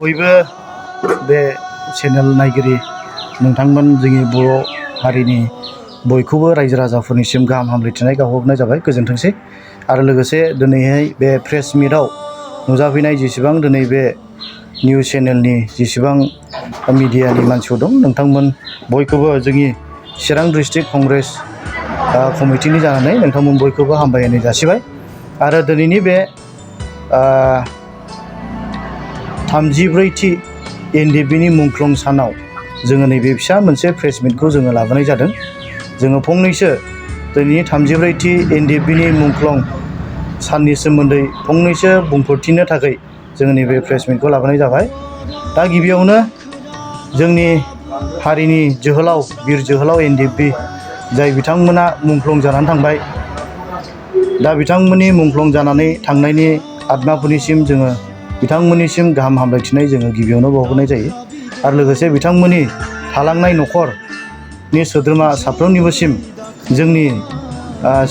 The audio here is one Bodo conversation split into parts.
बयबो बे चेनेल नायगिरि नोंथांमोन जोंनि बर' हारिनि बयखौबो रायजो राजाफोरनिसिम गाहाम हामलायथिनाय गावहरनाय जाबाय। गोजोनथोंसै। आरो लोगोसे दिनैहाय बे प्रेस मिटआव नुजाफैनाय जेसेबां दिनै बे निउज चेनेलनि जेसेबां मिडियानि मानसिफोर दं, नोंथांमोन बयखौबो जोंनि चिरां डिस्ट्रिक्ट कंग्रेस कमिटिनि जानानै नोंथांमोन बयखौबो हामलायनाय जासिबाय। आरो दिनैनि बे 34थि एनडिएफबिनि मुंख्लं सानाव जोङो नैबे फिसा मोनसे प्रेस मिटखौ जोङो लाबोनाय जादों। जोङो फंनैसो दिनैनि 34थि एनडिएफबिनि मुंख्लं साननि सोमोन्दै फंनैसो बुंफोरथिनो थाखाय जोङो नैबे प्रेस मिटखौ लाबोनाय जाबाय। दा गिबियावनो जोंनि हारिनि जोहोलाव बिर जोहोलाव एनडिएफबि जाय बिथांमोना मुंख्लं जानानै थांबाय, दा बिथांमोननि मुंख्लं जानानै थांनायनि आत्माफोरनिसिम जोङो बिथांमोननिसिम गाहाम हामलायथिनाय जोङो गिबियावनो बावहरनाय जायो। आरो लोगोसे बिथांमोननि थालांनाय न'खरनि सोद्रोमा साफ्रोमनिबोसिम जोंनि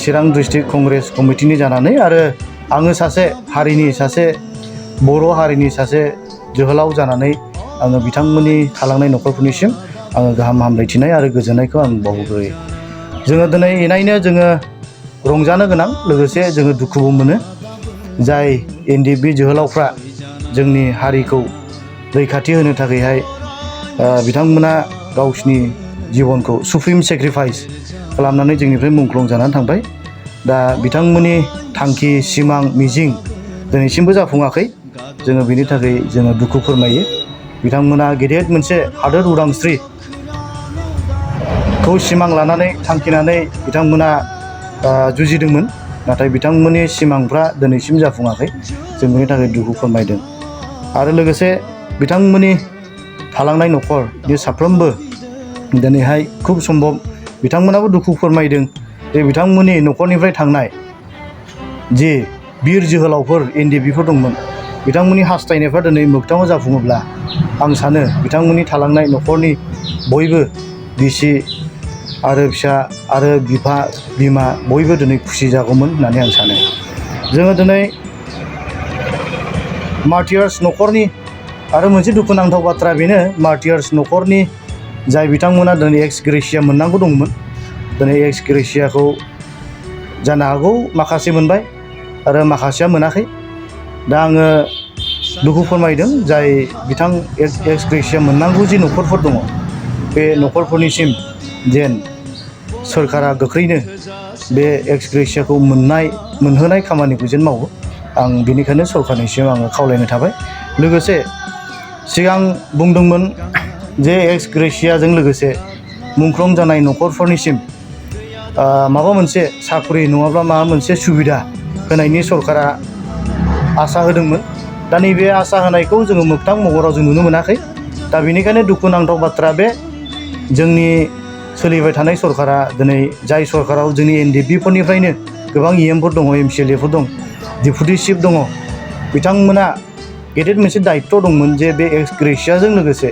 चिरां डिस्ट्रिक्ट कंग्रेस कमिटिनि जानानै आरो आङो सासे बर' हारिनि सासे जोहोलाव जानानै आङो बिथांमोननि थालांनाय न'खरफोरनिसिम आङो गाहाम हामलायथिनाय आरो गोजोननायखौ आं बावहरग्रोयो। जोङो दिनै इनायनो जोङो रंजानो गोनां, लोगोसे जोङो दुखुबो मोनो। जाय एनडिएफबि जोहोलावफ्रा जोंनि हारिखौ रैखाथि होनो थाखायहाय बिथांमोना गावसिनि जिबनखौ सुप्रिम सेक्रिफाइस खालामनानै जोंनिफ्राय मुंख्लं जानानै थांबाय। दा बिथांमोननि थांखि, सिमां, मिजिं दिनैसिमबो जाफुङाखै। जोङो बेनि थाखाय जोङो दुखु फोरमायो। बिथांमोना गेदेर मोनसे हादोर उदांस्रिखौ सिमां लानानै थांखिनानै बिथांमोना जुजिदोंमोन, नाथाय बिथांमोननि सिमांफ्रा दिनैसिम जाफुङाखै। जों बेनि थाखाय दुखु फोरमायदों। आरो लोगोसे बिथांमोननि थालांनाय न'खरनि साफ्रोमबो दिनैहाय खुब सम्भब बिथांमोनाबो दुखु फोरमायदों जे बिथांमोननि न'खरनिफ्राय थांनाय जे बिर जोहोलावफोर एनडिएफबिफोर दंमोन, बिथांमोननि हास्थायनायफ्रा दिनै मोगथाङाव जाफुङोब्ला आं सानो बिथांमोननि थालांनाय न'खरनि बयबो बिसि आरो फिसा आरो बिफा बिमा बयबो दिनै खुसि जागौमोन होननानै आं सानो। जोङो दिनै मार्टियार्स न'खरनि आरो मोनसे दुखुनांथाव बाथ्रा बेनो, मार्टियार्स न'खरनि जाय बिथांमोना दिनै एक्स ग्रेसिया मोननांगौ दंमोन, दिनै एक्स ग्रेसियाखौ जानो हागौ माखासे मोनबाय आरो माखासेया मोनाखै। दा आङो दुखु फोरमायदों जाय बिथां एक्स ग्रेसिया मोननांगौ जि न'खरफोर दङ, बे न'खरफोरनिसिम जेन सोरखारा गोख्रैनो बे एक्स ग्रेसियाखौ मोनहोनाय खामानिखौ जेन मावो। आं बेनिखायनो सरकारनिसिम आङो खावलायनाय थाबाय। लोगोसे सिगां बुंदोंमोन जे एक्स ग्रेसियाजों लोगोसे मुंख्लं जानाय न'खरफोरनिसिम माबा मोनसे साख्रि नङाब्ला माबा मोनसे सुबिदा होनायनि सरकारा आसा होदोंमोन। दा नैबे आसा होनायखौ जोङो मोगथां महराव जों नुनो मोनाखै। दा बेनिखायनो दुखुनांथाव बाथ्रा बे जोंनि सोलिबाय थानाय सरकारा दिनै जाय सरकाराव जोंनि एनडिएफबिफोरनिफ्रायनो गोबां इएमफोर दङ, एमसिएलएफोर दं, डिपुटि चिफ दङ, बिथांमोना गेदेर मोनसे दायित्व दंमोन जे बे एक्स ग्रेसियाजों लोगोसे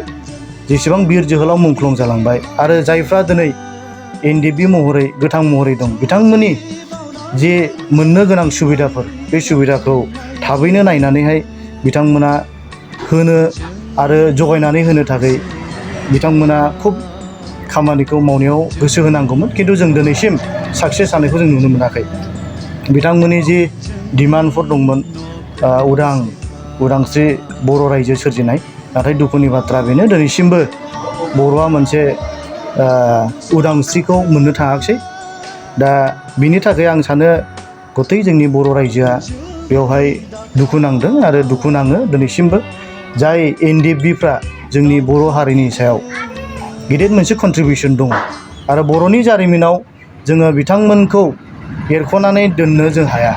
जेसेबां बिर जोहोलाव मुंख्लं जालांबाय आरो जायफ्रा दिनै एनडिएफबि महरै गोथां महरै दं, बिथांमोननि जे मोननो गोनां सुबिदाफोर, बे सुबिदाखौ थाबैनो नायनानैहाय बिथांमोना होनो आरो जगायनानै होनो थाखाय बिथांमोना खुब खामानिखौ मावनायाव गोसो होनांगौमोन। खिन्थु जों दिनैसिम साक्सेस जानायखौ जों नुनो मोनाखै। बिथांमोननि जि डिमान्डफोर दंमोन, उदांस्रि बर' रायजो सोरजिनाय, नाथाय दुखुनि बाथ्रा बेनो दिनैसिमबो बर'आ मोनसे उदांस्रिखौ मोननो थाङाखिसै। दा बिनि थाखाय आं सानो गथै जोंनि बर' रायजोआ बेवहाय दुखु नांदों आरो दुखु नाङो दिनैसिमबो। जाय एनडिएफबिफ्रा जोंनि बर' हारिनि सायाव गेदेर मोनसे कन्ट्रिबिउसन दङ आरो बर'नि जारिमिनाव जोङो बिथांमोनखौ एरख'नानै दोननो जों हाया।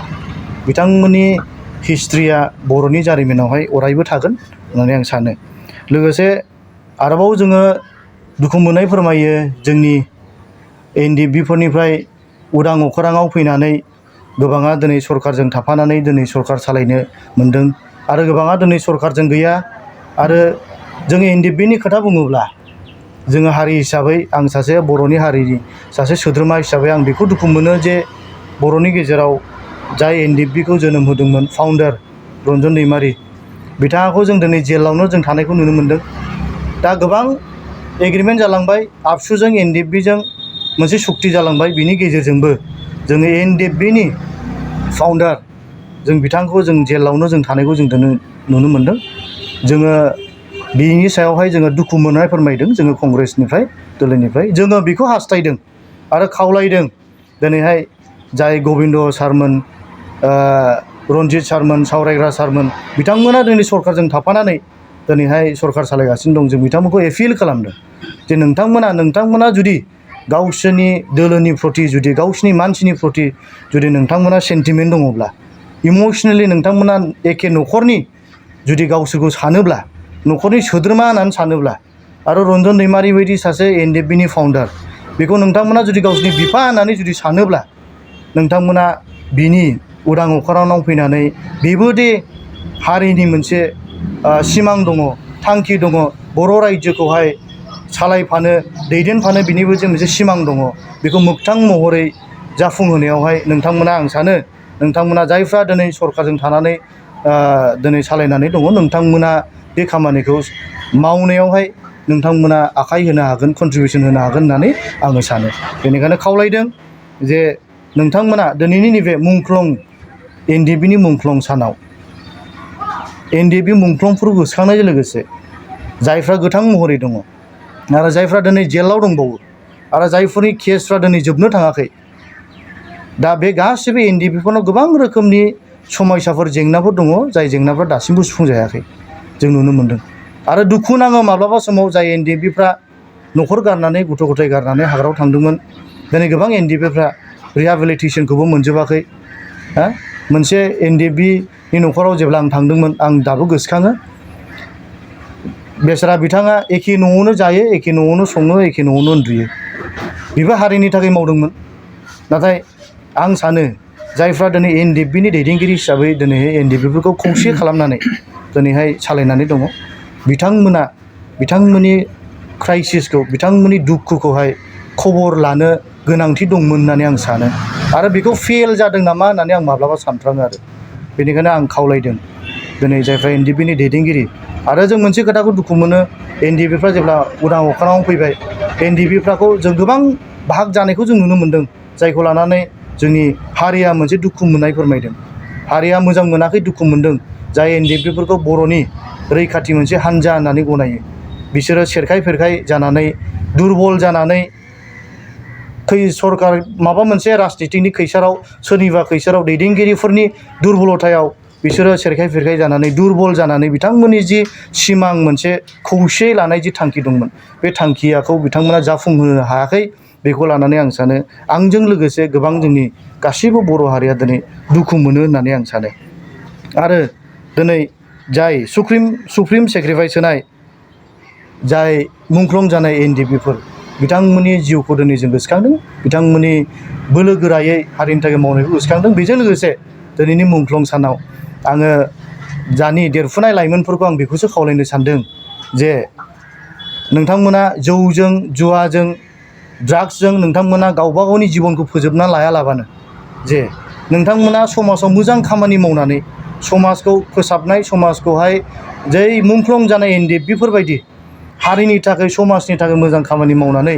बिथांमोननि हिस्ट्रिया बर'नि जारिमिनावहाय अरायबो थागोन होननानै आं सानो। लोगोसे आरोबाव जोङो दुखु मोननाय फोरमायो, जोंनि एनडिएफबिफोरनिफ्राय उदां अखोराङाव फैनानै गोबाङा दिनै सरकारजों थाफानानै दिनै सरकार सालायनो मोनदों आरो गोबाङा दिनै सरकारजों गैया। आरो जोङो एनडिएफबिनि खोथा बुङोब्ला जोङो हारि हिसाबै, आं सासे बर'नि हारिनि सासे सोद्रोमा हिसाबै आं बेखौ दुखु मोनो जे बर'नि गेजेराव जाय एनडिएफबिखौ जोनोम होदोंमोन फाउन्डार रन्जन दैमारि, बिथाङाखौ जों दिनै जेलावनो जों थानायखौ नुनो मोन्दों। दा गोबां एग्रिमेन्ट जालांबाय आबसुजों एनडिएफबिजों मोनसे सुक्ति जालांबाय। बिनि गेजेरजोंबो जोङो एनडिएफबिनि फाउन्डार जों बिथांखौ जों जेलावनो जों थानायखौ जों नुनो मोन्दों। जोङो बिनि सायावहाय जोङो दुखु मोननाय फोरमायदों जोङो कंग्रेसनिफ्राय दोलोनिफ्राय जोङो बेखौ हास्थायदों आरो खावलायदों दिनैहाय जाय गबिन्द सारमोन, रन्जित सारमोन, सावरायग्रा सारमोन बिथांमोना दिनै सरकारजों थाफानानै दिनैहाय सरकार सालायगासिनो दं। जों बिथांमोनखौ एपिल खालामदों जे नोंथांमोना जुदि गावसोरनि दोलोनि प्रति जुदि गावसोरनि मानसिनि प्रति जुदि नोंथांमोना सेन्टिमेन्ट दङब्ला, इमसनेलि नोंथांमोना एखे न'खरनि जुदि गावसोरखौ सानोब्ला, न'खरनि सोद्रोमा होननानै सानोब्ला आरो रन्जन दैमारि बायदि सासे एनडिएफबिनि फाउन्डार बेखौ नोंथांमोना जुदि गावसोरनि बिफा होननानै जुदि सानोब्ला नोंथांमोना बिनि उदां अख्राङाव फैनानै बेबो दे हारिनि मोनसे सिमां दङ, थांखि दङ, बर' रायजोखौहाय सालायफानो दैदेनफानो बिनिबो जे मोनसे सिमां दङ, बेखौ मोगथां महरै जाफुंहोनायावहाय नोंथांमोना आं सानो नोंथांमोना जायफ्रा दिनै सरकारजों थानानै दिनै सालायनानै दङ नोंथांमोना बे खामानिखौ मावनायावहाय नोंथांमोना आखाइ होनो हागोन, कन्ट्रिबिउसन होनो हागोन होननानै आङो सानो। बेनिखायनो खावलायदों जे नोंथांमोना दिनैनि नैबे मुंख्लं एनडिएफबिनि मुंख्लं सानाव एनडिएफबि मुंख्लंफोर गोसोखांनायजों लोगोसे जायफ्रा गोथां महरै दङ आरो जायफ्रा दिनै जेलाव दंबावो आरो जायफोरनि केसफ्रा दिनै जोबनो थाङाखै, दा बे गासैबो एनडिएफबिफोरनाव गोबां रोखोमनि समयसाफोर, जेंनाफोर दङ जाय जेंनाफ्रा दासिमबो सुफुंजायाखै जों नुनो मोन्दों। आरो दुखु नाङो माब्लाबा समाव जाय एनडिएफबिफ्रा न'खर गारनानै गथ' गथाय गारनानै हाग्रायाव थांदोंमोन, दिनै गोबां एनडिएफबिफ्रा रिहेबिलिटेसनखौबो मोनजोबाखै। मोनसे एनडिएफबिनि न'खराव जेब्ला आं थांदोंमोन आं दाबो गोसोखाङो, बेचारा बिथाङा एखे न'आवनो जायो, एखे न'आवनो सङो, एखे न'आवनो उन्दुयो। बेबो हारिनि थाखाय मावदोंमोन। नाथाय आं सानो जायफ्रा दिनै एनडिएफबिनि दैदेनगिरि हिसाबै दिनैहाय एनडिएफबिफोरखौ खौसे खालामनानै दिनैहाय सालायनानै दङ, बिथांमोननि क्राइसिसखौ, बिथांमोननि दुखुखौहाय खबर लानो गोनांथि दंमोन होननानै आं सानो आरो बेखौ फेल जादों नामा होननानै आं माब्लाबा सानफ्राङो आरो। बेनिखायनो आं खावलायदों दिनै जायफ्रा एनडिएफबिनि दैदेनगिरि, आरो जों मोनसे खोथाखौ दुखु मोनो, एनडिएफबिफ्रा जेब्ला उदां अख्राङाव फैबाय एनडिएफबिफ्राखौ जों गोबां भाग जानायखौ जों नुनो मोन्दों, जायखौ लानानै जोंनि हारिया मोनसे दुखु मोननाय फोरमायदों। हारिया मोजां मोनाखै, दुखु मोनदों। जाय एनडिएफबिफोरखौ बर'नि रैखाथि मोनसे हान्जा होननानै गनायो, बिसोरो सेरखाय फेरखाय जानानै, दुरबल जानानै, सरकार माबा मोनसे राजनितिनि खैसाराव, सोरनिबा खैसाराव, दैदेनगिरिफोरनि दुरबलथायाव बिसोरो सेरखाय फेरखाय जानानै, दुरबल जानानै बिथांमोननि जि सिमां, मोनसे खौसे लानाय जि थांखि दंमोन, बे थांखियाखौ बिथांमोना जाफुंहोनो हायाखै। बेखौ लानानै आं सानो आंजों लोगोसे गोबां जोंनि गासैबो बर' हारिया दिनै दुखु मोनो होननानै आं सानो। आरो दिनै जाय सुप्रिम सेक्रिफाइस होनाय जाय मुंख्लं जानाय एनडिएफबिफोर, बिथांमोननि जिउखौ दिनै जों गोसोखांदों, बिथांमोननि बोलो गोरायै हारिनि थाखाय मावनायखौ गोसोखांदों। बेजों लोगोसे दिनैनि मुंख्लं सानाव आङो दानि देरफुनाय लाइमोनफोरखौ आं बेखौसो खावलायनो सानदों जे नोंथांमोना जौजों, जुवाजों, ड्राग्सजों नोंथांमोना गावबा गावनि जिबनखौ फोजोबना लायालाबानो जे नोंथांमोना समाजाव मोजां खामानि मावनानै समाजखौ फोसाबनाय, समाजखौहाय जै मुंख्लं जानाय एनडिएफबिफोरबायदि हारिनि थाखाय, समाजनि थाखाय मोजां खामानि मावनानै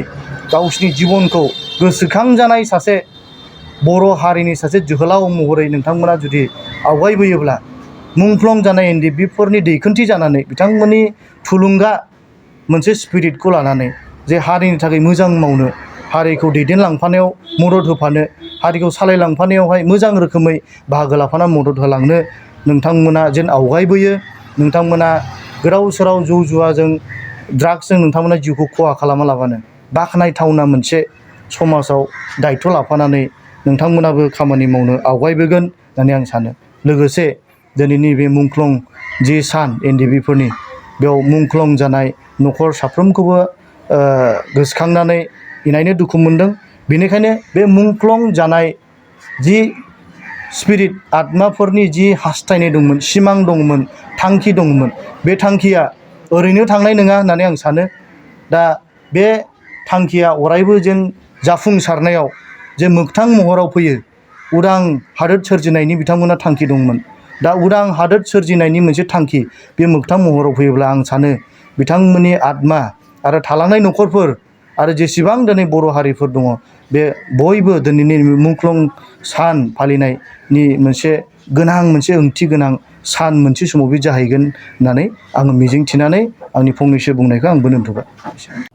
गावसिनि जिबनखौ गोसोखांजानाय सासे बर' हारिनि सासे जोहोलाव महरै नोंथांमोना जुदि आवगायबोयोब्ला, मुंख्लं जानाय एनडिएफबिफोरनि दैखोनथि जानानै बिथांमोननि थुलुंगा मोनसे स्पिरिटखौ लानानै जे हारिनि थाखाय मोजां मावनो, हारिखौ दैदेनलांफानायाव मदद होफानो, हारिखौ सालायलांफानायावहाय मोजां रोखोमै बाहागो लाफाना मदद होलांनो नोंथांमोना जेन आवगायबोयो, नोंथांमोना गोदाव सोराव जौ जुवाजों, ड्राग्सजों नोंथांमोना जिउखौ खहा खालामालाबानो बाख्नायथावना मोनसे समाजाव दायथ' लाफानानै नोंथांमोनाबो खामानि मावनो आवगायबोगोन होननानै आं सानो। लोगोसे दिनैनि बे मुंख्लं जि सान एनडिएफबिफोरनि, बेयाव मुंख्लं जानाय न'खर साफ्रोमखौबो गोसोखांनानै इनायनो दुखु मोनदों। बेनिखायनो बे मुंख्लं जानाय जि स्पिरिट, आत्माफोरनि जि हास्थायनाय दंमोन, सिमां दंमोन, थांखि दंमोन, बे थांखिया ओरैनो थांनाय नङा होननानै आं सानो। दा बे थांखिया अरायबो जेन जाफुंसारनायाव जे मोगथां महराव फैयो, उदां हादोर सोरजिनायनि बिथांमोना थांखि दंमोन, दा उदां हादोर सोरजिनायनि मोनसे थांखि बे मोगथां महराव फैयोब्ला आं सानो बिथांमोननि आत्मा आरो थालांनाय न'खरफोर आरो जेसेबां दिनै बर' हारिफोर दङ बे बयबो दिनैनि मुंख्लं सान फालिनायनि मोनसे गोनां मोनसे ओंथि गोनां सान मोनसे समाव बे जाहैगोन होननानै आङो मिजिंथिनानै आंनि फंनैसो बुंनायखौ आंबो दोनथ'बाय।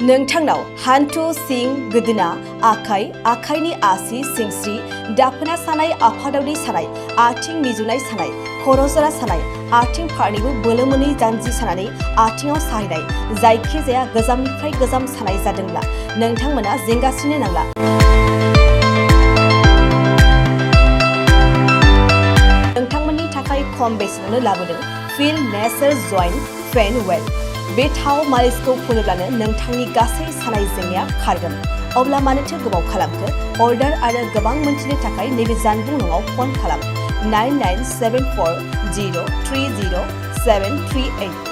नोंथांनाव हान्थु सिं गोदोना आखाइ आखाइनि आसि सिंस्रि दाफोना सानाय आफादावनि सानाय आथिं मिजुनाय सानाय खर' जरा सानाय आथिं फारनैबो बोलो मोनै जानजि सानानै आथिङाव साहैनाय जायखिजाया गोजामनिफ्राय गोजाम सानाय जादोंब्ला नोंथांमोना जिंगासिनो नांला। नोंथांमोननि थाखाय खम बेसेनावनो लाबोदों फिल नेचार जइन्ट पेन वेल। बे थाव मालिसखौ फुनोब्लानो नोंथांनि गासै सानाय जेंनाया खारगोन। अब्ला मानोथो गोबाव खालामखो? अर्डार आरो गोबां मोनथिनो थाखाय नैबे जानबुं नङाव फन खालाम 9974030738।